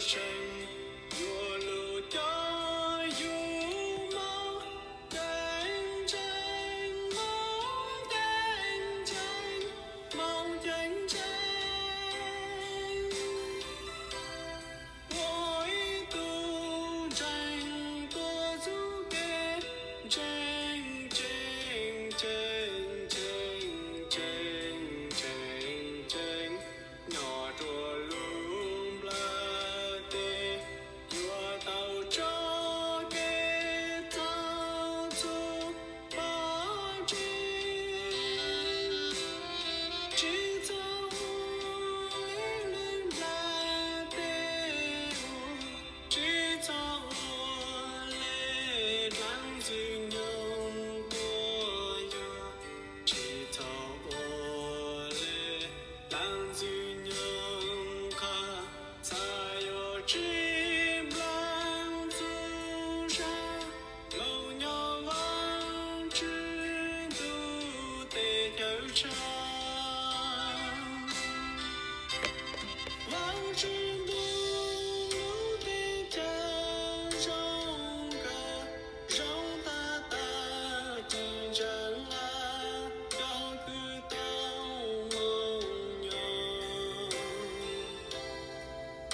Tseem yuav lug coj yug moog ceeb tsheej, moog ceeb tsheej, moog ceeb tsheej. Ua ib tug ntseeg tuav txuj kev ntseeg, ntseeg, ntseeg, ntseeg, ntseeg, ntseeg, ntseeg, nyob rua lub nplaj teb, yuav tau tso kev txog txuj pov tseg. Tsis txhob ua le nplaj teb, tsis txhob ua le dlaab ntxwg nyoog quas yug, tsis txhob ua le dlaab ntxwg nyoog qha, txhaj yuav tsis nplaag txuj sa, moog nyob Vaajtswv ntuj teb chaws tshaj. Vaajtswv ntuj lub teb chaws zoo kawg, zoo tag tag ci ntsaa la, cov kws tau moog nyob,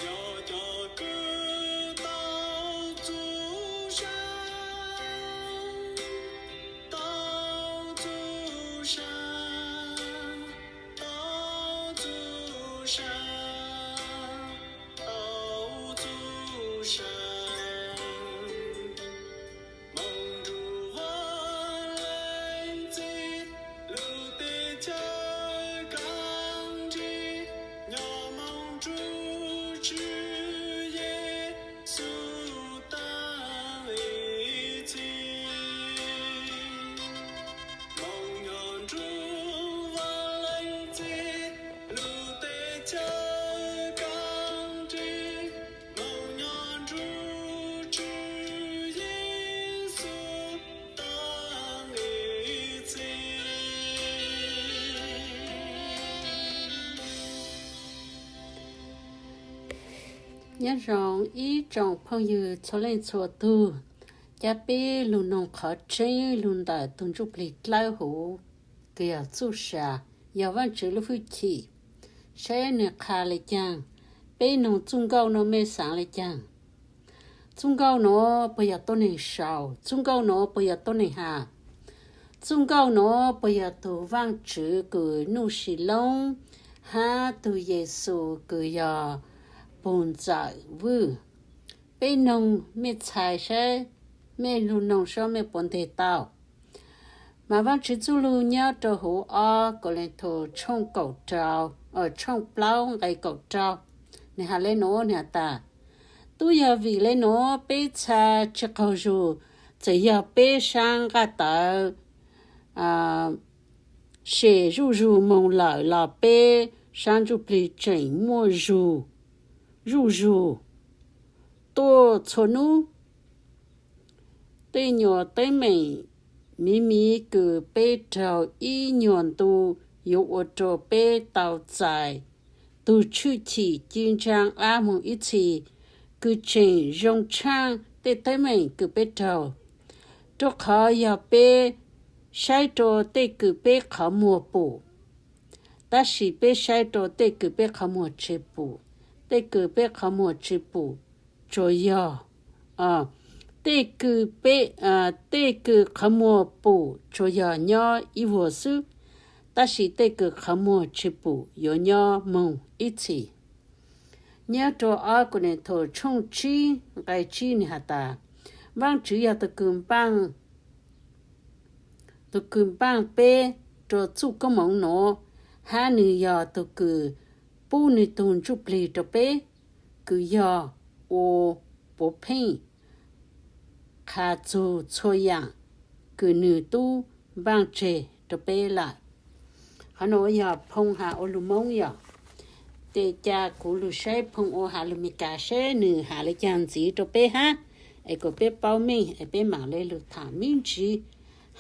yog cov kws tau txuj sa, tau txuj sa, tau txuj sa, tau txuj sa, moog nrug Vaaj Leej Txiv lub teb chaws kaaj nrig, nyob moog nrug Tswv Yexus taag ib txhis. Moog nyob nrug Vaaj Leej Txiv lub teb chaws kaaj nrig, moog nyob nrug Tswv Yexus taag ib txhis. Nyob zoo ib tsoom phooj ywg txhua leej txhua tug, cab peb lug noog qhov tseeb lug ntawm tug ntsuj plig dlawb huv kws yog txuj sa, yog Vaajtswv lub hwj chim, saib nwg qha le caag. Peb noog txuj nkauj nuav mej xaav le caag? Txuj nkauj nuav puas yog tuab neeg sau? Txuj nkauj nuav puas yog tuab neeg has? Txuj nkauj nuav puas yog tug Vaajtswv kws nuj sis loob hab tug Yexus kws yog pug ntxawm vwj? Peb noog mej txhais saib, mej lug noog saib mej puas nteg tau. Mas Vaajtswv txuj lug nyob rua huv ob Kauleethaus tshooj kaum rau, tshooj plaub nqe kaum rau, nwg has le nuav, nwg has tas, tub yog vim le nuav peb txha tsi qaug zug, txawm yog peb sab nqaj tawv sem zuj zug moog lawm los peb sab ntsuj plig tseem muaj zug, zuj zug tuaj txhua nub. Tej nyuas teeb meem miv miv kws peb raug ib nyuas ntu yuav ua rua peb tau txais tug tshwj chim ci ntsaa la moog ib txhis, kws tseem zoo tshaaj tej teeb meem kws peb raug. Rua qhov yog peb saib rua tej kws peb qhov muag pum, tab sis peb saib rua tej kws peb qhov muag tsi pum. Tej kws peb qhov muag tsi pum tsuas yog, tej kws peb, tej kws qhov muag pum tsuas yog nyob ib vuag xwb, tab sis tej kws qhov muag tsi pum yuav nyob moog ib txhis. Nyob rua ob Kauleethaus tshooj tsib nqe tsib nwg has tas, Vaajtswv yog tug kws npaaj, tug kws npaaj peb rua txuj koob moov nuav, hab nwg yog tug kws pub nwg tug ntsuj plig rua peb, kws yog ua puav pheej qha txug txhua yaam kws nwg tub npaaj tseg rua peb lawm. Qhov nuav yog phoo has ua lug Moob yom. Tes ca kuv lug saib phoo ua has lug Meskas seb nwg has le caag ntxiv rua peb hab, es kuas peb paub meej es peb maam le lug tham me ntsis,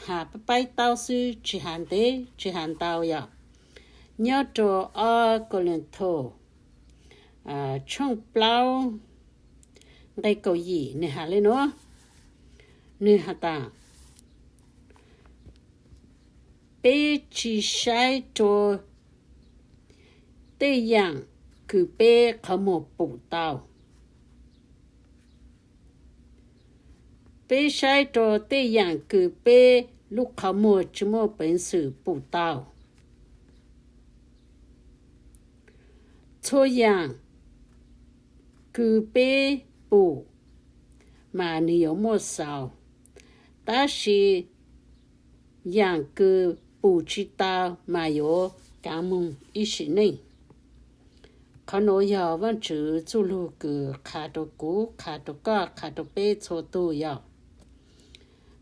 has paib paib taub xwb, tsi has ntev tsi has ntau yom. Nyob rua ob Kauleethaus tshooj plaub nqe kaum yim nws has li no, nws has tas, peb tsis saib rau tej yaam kws peb qhov muag pum tau. Peb saib rau tej yaam kws peb lub qhov muag tsis muaj peev xwm pum tau. Txhua yaam kws peb pum mas nws yuav muaj xaus, tab sis yaam kws pum tsis tau mas yuav kaav moog ib sim neej. Qhov nuav yog Vaajtswv txuj lug kws qha rau kuv, qha rau koj, qha rau peb txhua tug yog.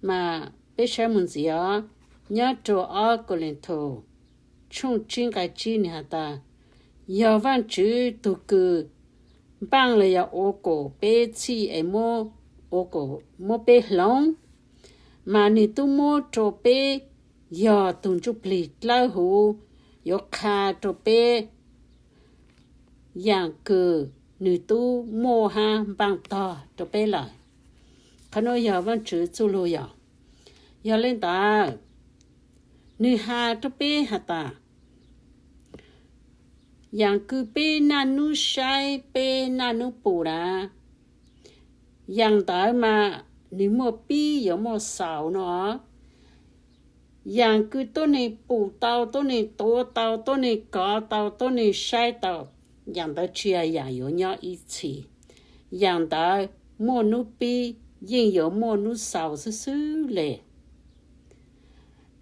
Mas peb saib moog ntxiv os, nyob rau ob Kauleethaus tshooj tsib nqai tsib nwg has tas, yog Vaajtswv tug kws npaaj los yog ua kom peb txhij es muab, ua kom muab peb hloov, mas nwg tub muab rau peb yog tug ntsuj plig dlawb huv, yuav qha rau peb yaam kws nwg tub muaj hab npaaj tog rau peb lawm. Qhov nuav yog Vaajtswv txuj lug yog. Yog le ntawd, nwg has rau peb has tas, yaam kws peb naj nub saib, peb naj nub pum na, yaam ntawd mas nwg muaj pib yuav muaj xaus no. Yaam kws tuab neeg pum tau, tuab neeg tuav tau, tuab neeg kov tau, tuab neeg saib tau, yaam ntawd tsis yog yaam yuav nyob ib txhis. Yaam ntawd muaj nub pib, yeej yuav muaj nub xaus xwb xwb le.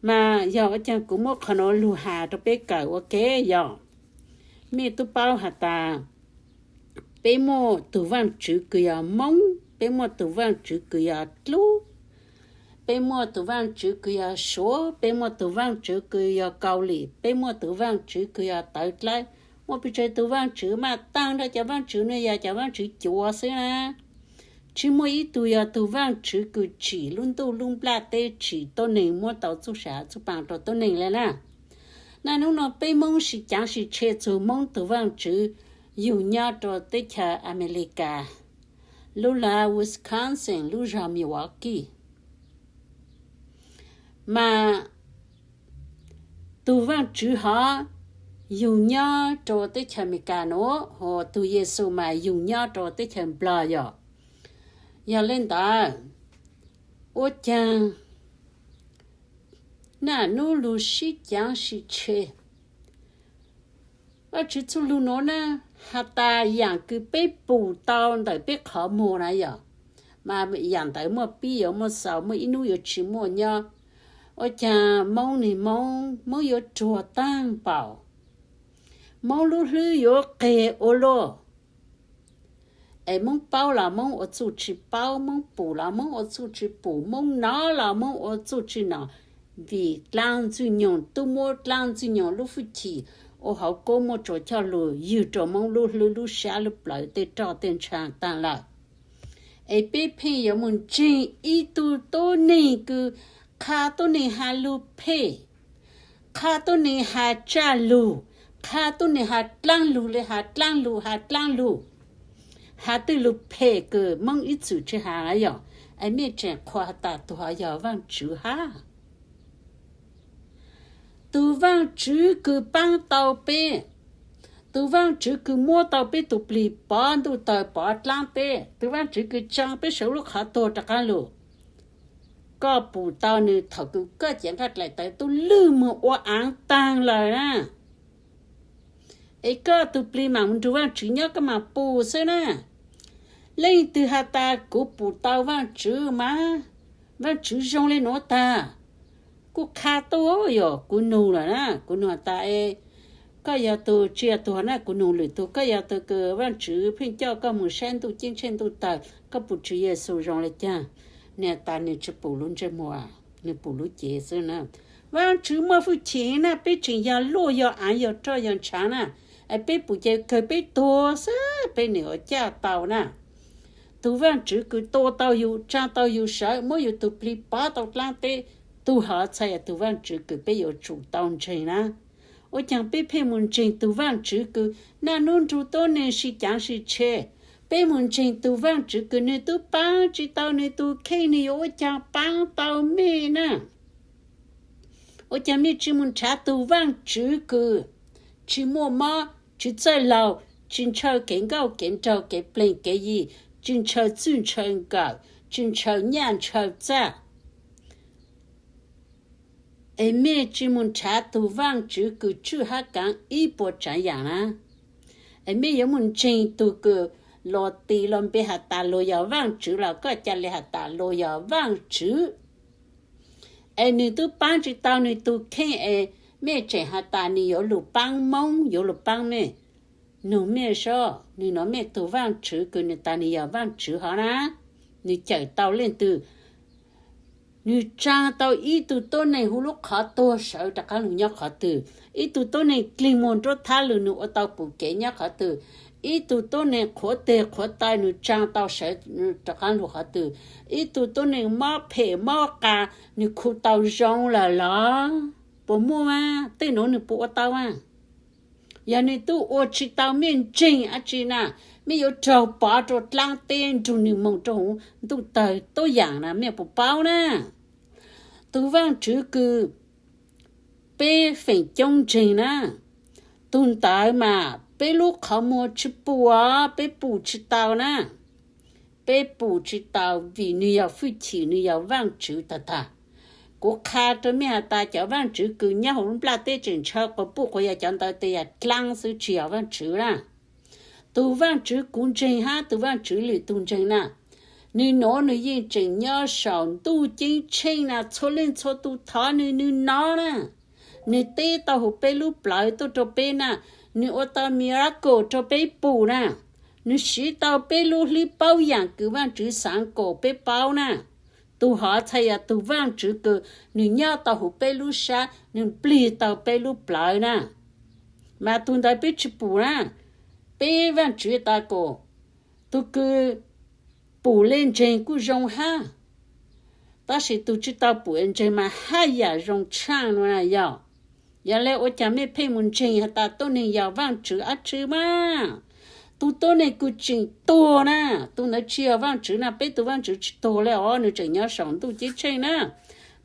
Mas yog ua caag kuv muab qhov nuav lug has rau peb kawm ua ke yog, mej tub paub has tas, peb muaj tug Vaajtswv kws yog Moob, peb muaj tug Vaajtswv kws yog Dlub, peb muaj tug Vaajtswv kws yog Suav, peb muaj tug Vaajtswv kws yog Kaus Lim, peb muaj tug Vaajtswv kws yog Tawv Dlawb. Muaj pes tsawg tug Vaajtswv mas taag nrho cov Vaajtswv nuav yog cov Vaajtswv cuav xwb na. Tsis muaj ib tug yog tug Vaajtswv kws tsim lub ntuj lub nplaj teb, tsim tuab neeg, muab tau txuj sa txuj paa rau tuab neeg le na. Naj nub nuav peb Moob sib caav sib tshe txug Moob tug Vaajtswv yug nyob rau teb chaws Amelikas, lub lawv Wisconsin, lub zog Milwaukee. Mas tug Vaajtswv hov yug nyob rau teb chaws Amelikas nuav, ho tug Yexus mas yug nyob rau teb chaws Nplog yog. Yog le ntawd, ua caag naj nub lug sib caav sib tshe? Vaajtswv txuj lug nuav na, has tas yaam kws peb pum tau ntawm peb qhov muag na yog, mas yaam ntawd muaj pib yuav muaj xaus, muaj ib nub yuav tsi muaj nyob. Ua caag Moob nwg Moob, Moob yuav ruag taag npaum? Moob lub hlwb yuav qeg ua luaj? Es Moob paub los Moob ua txuj tsi paub, Moob pum los Moob ua txuj tsi pum, Moob nov los Moob ua txuj tsi nov, vim dlaab Ntxwg Nyoog tub muab dlaab Ntxwg Nyoog lub hwj chim ua hauv koob muaj tsuas coj lug ywg rua Moob lub hlwb lub sab lub plawv tej roj tej ntsha taag lawm. Es peb pheej yuav moog ntseeg ib tug tuab neeg kws qha tuab neeg has lug phem, qha tuab neeg has tsaj lug, qha tuab neeg has dlaab lug le has dlaab lug has dlaab lug, has tej lug phem kws Moob ib txwm tsi has yog, es mej tseem qhuas has tas tug hov yog Vaajtswv hab. Tug Vaajtswv kws paab tau peb, tug Vaajtswv kws muab tau peb tug plig pov ntuj tawg pov dlaab teb, tug Vaajtswv kws tsaa peb sawv lub qhov tuag rov qaab lug. Koj pum tau nwg thaum kws koj cev nqaij dlaim tawv tub lwj moog ua aav taag lawm na. Es koj tug plig maam nrug Vaajtswv nyob koj maam pum xwb na. Leej twg has tas kuv pum tau Vaajtswv mas, Vaajtswv zoo le nuav taag, kuj qha tuaj yog kuv nug lawm na, kuv nug tas es koj yog tug tsi yog tug na, kuv nug lwm tug, koj yog tug kws Vaajtswv pheej coj koj moog saib ntuj ceeb tsheej ntuj tawg, koj pum Tswv Yexus zoo le caag? Nwg tas nwg tsi pum lub ntsej muag, nwg pum lub cev xwb na. Vaajtswv muaj hwj chim na, peb tseem yog luaj yog aav yog roj yog ntshav na, es peb pum ces kawg peb tuag xwb peb nwg ua caj tau na. Tug Vaajtswv kws tua tau yug, tsaa tau yug sawv, muab yug tug plig pov tau dlaab teb, tug hov txhaj yog tug Vaajtswv kws peb yuav tsum tau ntseeg na. Ua caag peb pheej moog ntseeg tug Vaajtswv kws naj nub nrug tuab neeg sib caav sib tshe, Peb mus ntseeg tus Vaajtswv kws nwg tub paab tsi tau nwg tug kheej, nwg yuav ua caag paab tau mej na? Ua caag mej tsi mus nrhav tug Vaajtswv kws tsi muaj mob, tsi txawj laug, tsi ntshaw kev nkauj kev nraug kev pleeg kev yi, tsi ntshaw txwj ntshaw nkawm, tsi ntshaw nyaj ntshaw txag? Es mej tsi mus nrhav tug Vaajtswv kws tswj hab kaav ib puas tsaav yaam na? Es mej yuav mus ntseeg tug kws luas tis los npe has tas luas yog Vaajtswv los koj ca le has tas luas yog Vaajtswv? Es nwg tub paab tsi tau nwg tug kheej es mej tseem has tas nwg yuav lug paab Moob, yuav lug paab mej. Nug mej sab, nwg nov mej tug Vaajtswv kws nwg tas nwg yog Vaajtswv hov na, nwg cawm tau leej twg? Nwg tsaa tau ib tug tuab neeg hu lub qhov tuag sawv rov qaab lug nyob qhov twg? Ib tug tuab neeg dlig muag nruab thab lug nwg ua tau pum kev nyob qhov twg? Ib tug tuab neeg qhuav teg qhuav taw nwg tsaa tau sawv rov qaab lug qhov twg? Ib tug tuab neeg mob phem mob qas nwg khu tau zoo lawm los? Puas muaj mas? Tej nuav nwg puas ua tau mas? Yog nwg tub ua tsi tau mej ntseeg dlaab tsi na, mej yuav raug pov rua dlaab teb nrug nwg moog rua huv ntuj tawg tuab yaam na, mej puas paub na? Tug Vaajtswv kws peb feem coob ntseeg na, tug ntawd mas peb lub qhov muag tsi pum, peb pum tsi tau na. Peb pum tsi tau vim nwg yog fwj chim, nwg yog Vaajtswv tag tag. Kuv qha rua mej has tas cov vaajtswv kws nyob huv nplaj teb tseem ntshaw quas puj quas yas, cov ntawd tes yog dlaab xwb tsi yog vaajtswv na. Tug vaajtswv kuv ntseeg hab tug vaajtswv lwm tug ntseeg na, nwg nuav nwg yeej tseem nyob saum ntuj ceeb tsheej na, txhua leej txhua tug thov nwg nwg nov na. Nwg teb tau huv peb lub plawv tuaj rua peb na, nwg ua tau miracle rua peb pum na, nwg siv tau peb lub hlwb paub yaam kws vaajtswv xaav kuas peb paub na. Tug hov txhaj yog tug vaajtswv kws nwg nyob tau huv peb lub sab, nwg plig tau peb lub plawv na. Mas tug ntawd peb tsi pum na. Peb vaajtswv tas kuas tug kws pum le ntseeg kuj zoo hab, tab sis tug tsi tau pum le ntseeg mas haj yam zoo tshaaj nuav na yog. Yog le ua caag mej pheej mus ntseeg has tas tuab neeg yog vaajtswv dlaab tsi mas? Tug tuab neeg kws tseem tuag na, tug ntawd tsi yog vaajtswv na, peb tug vaajtswv tsi tuag le os, nwg tseem nyob saum ntuj ceeb tsheej na.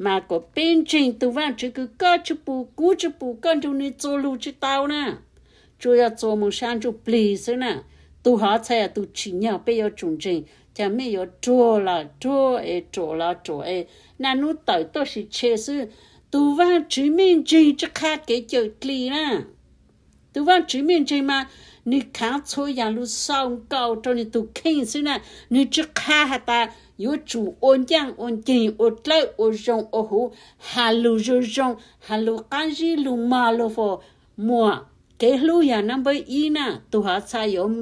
Mas kuas peb ntseeg tug vaajtswv kws koj tsi pum kuv tsi pum, koj nrug nwg txuas lug tsi tau na, tsuas yog txuas moog sab ntsuj plig xwb na. Tug hov txhaj yog tug tsim nyog peb yuav tsum ntseeg, caag mej yuav ruag los ruag es ruam los ruam es naj nub tawm tuaj sis tshe xwb. Tug vaajtswv mej ntseeg tsi qha kev cawm dlig na. Tug vaajtswv mej ntseeg mas nwg khaav txhua yaam lug xaus nkaus rua nwg tug kheej xwb na. Nwg tsi qha has tas yuav tsum ua ncaaj ua nceeg, ua dlawb ua zoo, ua huv, has lug zoo zoo, has lug qaab zib lug mog lug fas muas, kev hlub yog number ib na. Tug hov txhaj yuav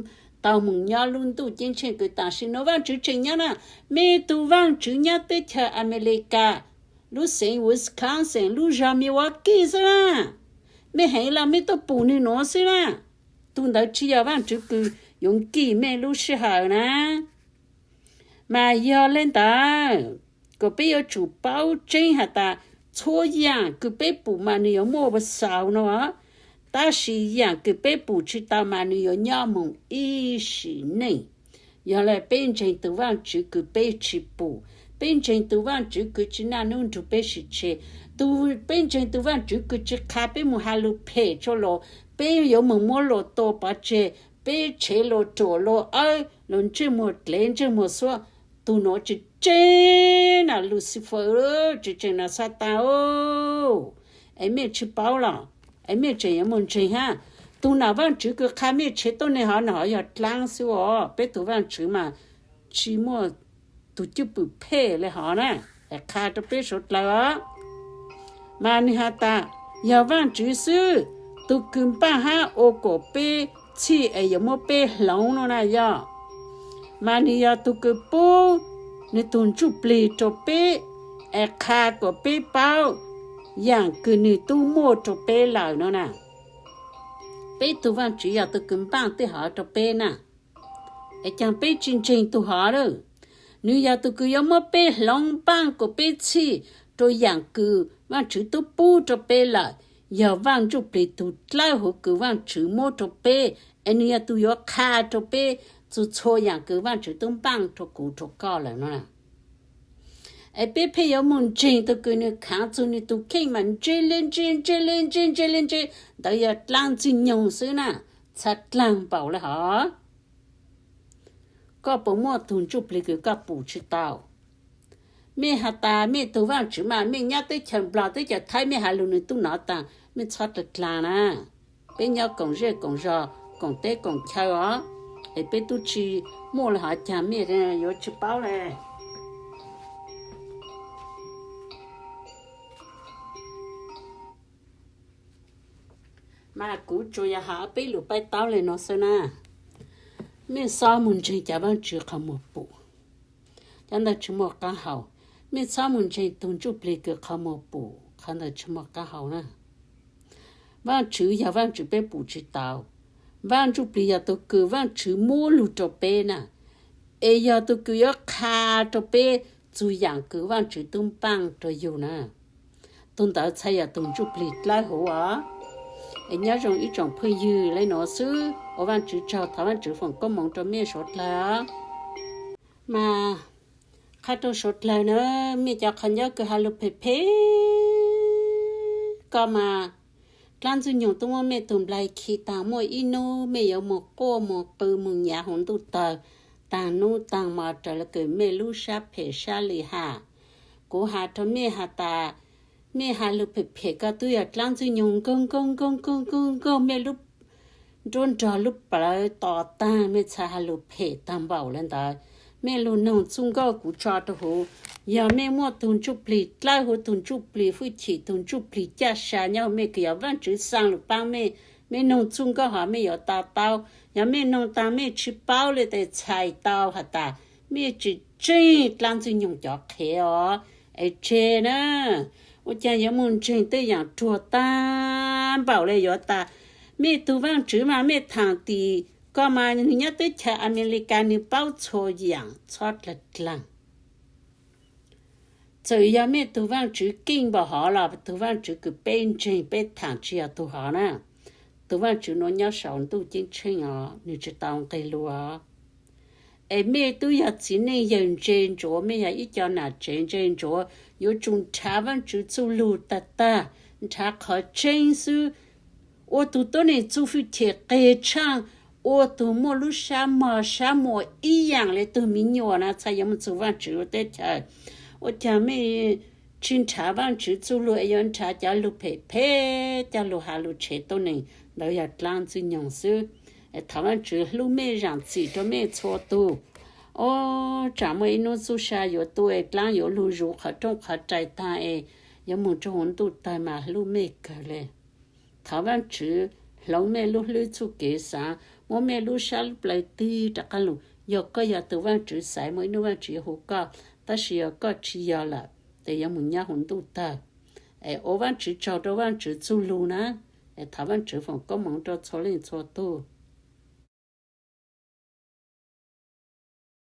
tau moog nyob lub ntuj ceeb tsheej kws tam sim nuav vaajtswv tseem nyob na. Mej tug vaajtswv nyob teb chaws Amelikas, lub xeev Wisconsin, lub zog Milwaukee xwb na. Mej heev los mej tuaj pum nwg nuav xwb na. Tug ntawd tsi yog vaajtswv kws yuav nkim mej lub sij hawm na. Mas yog le ntawd, kuas peb yuav tsum paub tseeb has tas txhua yaam kws peb pum mas nwg yuav muaj vas xaus no, tab sis yaam kws peb pum tsi tau mas nwg yuav nyob moog ib sim neej. Yog le peb ntseeg tug vaajtswv kws peb tsi pum, peb ntseeg tug vaajtswv kws tsi naj nub nrug peb sim tshe, tug, peb ntseeg tug vaajtswv kws tsi qha peb moog has lug phem tsua luas, peb yuav moog muab luas tua pov tseg, peb tshev luas ruam luas awb, luas ntsej muag dlev ntsej muag xuab. Tug nuav tseem tseem na Lucifer, tseem tseem na Xataan. Es mej tsi paub los? Es mej tseem yuav moog ntseeg hab? Tug nam vaajtswv kws qha mej tshev tuab neeg hov, nws hov yog dlaab xwb os. Peb tug vaajtswv mas tsi muaj tug cwj pwm phem le hov na. Es qha rua peb suav dlawg os. Mas nwg has tas yog vaajtswv xwb, tug kws npaaj hab ua kuas peb txhij es yuav muab peb hloov no na yog. Mas nwg yog tug kws pub nwg tug ntsuj plig rua peb, es qha kuas peb paub yaam kws nwg tub muaj rua peb lawm no na. Peb tug vaajtswv yog tug kws npaaj tej hov rua peb na. Es caag peb tsi ntseeg tug hov lawm? Nwg yog tug kws yuav muab peb hloov npaaj kuas peb txhij rua yaam kws vaajtswv tub pub rua peb lawm. Yog vaaj ntsuj plig tug dlawb huv kws vaajtswv muab rua peb, es nwg yog tug yuav qha rua peb txug txhua yaam kws Vaajtswv tub npaaj rua kuv rua koj lawm no. Es peb pheej yuav moog ntseeg tug kws nwg khaav txug nwg tug kheej mas ntse le ntse, ntse le ntse, ntse le ntse, ntawd yog dlaab ntxwg nyoog xwb na, txhad dlaag npaum le hov. Koj puas muaj tug ntsuj plig kws koj pum tsi tau? Mej has tas mej tug Vaajtswv mas mej nyob teb chaws Nplog teb chaws Thaib mej has lug nwg tub nov taag, mej txhob dlaag dlaag na. Peb nyob koom zej koom zog, koom teb koom chaw os, es peb tub tsi muaj le hov caag mej yuav tsi paub le. Mas kuv tsuas yog has peb lug paib taub le no xwb na. Mej xob moog ntseeg cov Vaajtswv qhov muag pum, cov ntawd tsi muaj qaab hau. Mej xob moog ntseeg tug ntsuj plig kws qhov muag pum, qhov ntawd tsi muaj qaab hau na. Vaajtswv yog Vaajtswv peb pum tsi tau. Vaaj Ntsuj Plig yog tug kws Vaajtswv muab lug rua peb na, es yog tug kws yuav qha rua peb txug yaam kws Vaajtswv tub npaaj rua yug na. Tug ntawd txhad yog tug Ntsuj Plig dlawb huv os. Es nyob zoo ib tsoom phooj ywg le nuav xwb, ua Vaajtswv tsaug, thov Vaajtswv foom koob moov rua mej suav dlawg os. Mas qha rua suav dlawg na, mej cov qhov ncauj kws has lug phem phem koj mas, dlaab ntxwg nyoog tub muab mej tug nplai khi taag, muaj ib nub mej yuav moog quaj moog qw moog nyav huv ntuj tawg taag nub taag mo raws le kws mej lub sab phem sab lim ham. Kuv has rua mej has tas, mej has lug phem phem koj tub yog dlaab ntxwg nyoog nkaug nkaug nkaug nkaug nkaug nkaug mej lub nruab nrog lub plawv to taag, mej txhad has lug phem taag npaum le ntawd. Mej lug noog txuj nkauj kuv tso rua huv, yog mej muaj tug Ntsuj Plig dlawb huv, tug Ntsuj Plig hwj chim, tug Ntsuj Plig caj sa nyob huv mej kws yog Vaajtswv xaa lug paab mej, mej noog txuj nkauj hov mej yuav to taub. Yog mej noog taag mej tsi paub le tes txhais tau has tas mej tsi ntseeg dlaab ntxwg nyoog cov qhev os. Es tseg na, ua caag yuav moog ntseeg tej yaam ruag taag npaum le yuav tas mej tug Vaajtswv mas mej thaam tim ko mas nwg nyob teb chaws Amelikas nwg paub txhua yaam, txhob dlaag dlaag. Txawm yog mej tug Vaajtswv keej npaum hov los tug Vaajtswv kws peb ntseeg peb thaam tsi yog tug hov na. Tug Vaajtswv nuav nyob saum ntuj ceeb tsheej os, nwg tsi tau nqeg lug os. Es mej tub yog txiv neej yawg ntse ntsuav, mej yog ib co nam tsev ntse ntsuav, yuav tsum nrhav Vaajtswv txuj lug tag tag, nrhav qhov tseeb xwb. Ua tug tuab neeg txuj fwj chem qeg tshaaj, ua tug muaj lub sab mog sab muas ib yaam le tug miv nyuas na, txhad yuav moog txug Vaajtswv lub teb chaws. Ua caag mej tsi nrhav Vaajtswv txuj lug es yuav nrhav cov lug phem phem, cov lug has lug tshev tuab neeg, ntawd yog dlaab ntxwg nyoog xwb. Es thov Vaajtswv hlub mej, zaam txim rua mej txhua tug. Ob, tsaam muaj ib nub txuj sa yuav tuaj es dlaab yuav lug zuv qhov rooj qhov rais taag es yuav moog rua huv ntuj tawg mas hlub mej kawg le. Thov Vaajtswv hloov mej lub hlwb txuj kev xaav, muab mej lub sab lub plawv tig rov qaab lug. Yog koj yog tug Vaajtswv xaiv, muaj ib nub Vaajtswv yuav hu koj, tab sis yog koj tsi yog lawm tes yuav moog nyob huv ntuj tawg. Es ua Vaajtswv tsaug rua Vaajtswv txuj lug na. Es thov Vaajtswv foom koob moov rua txhua leej txhua tug.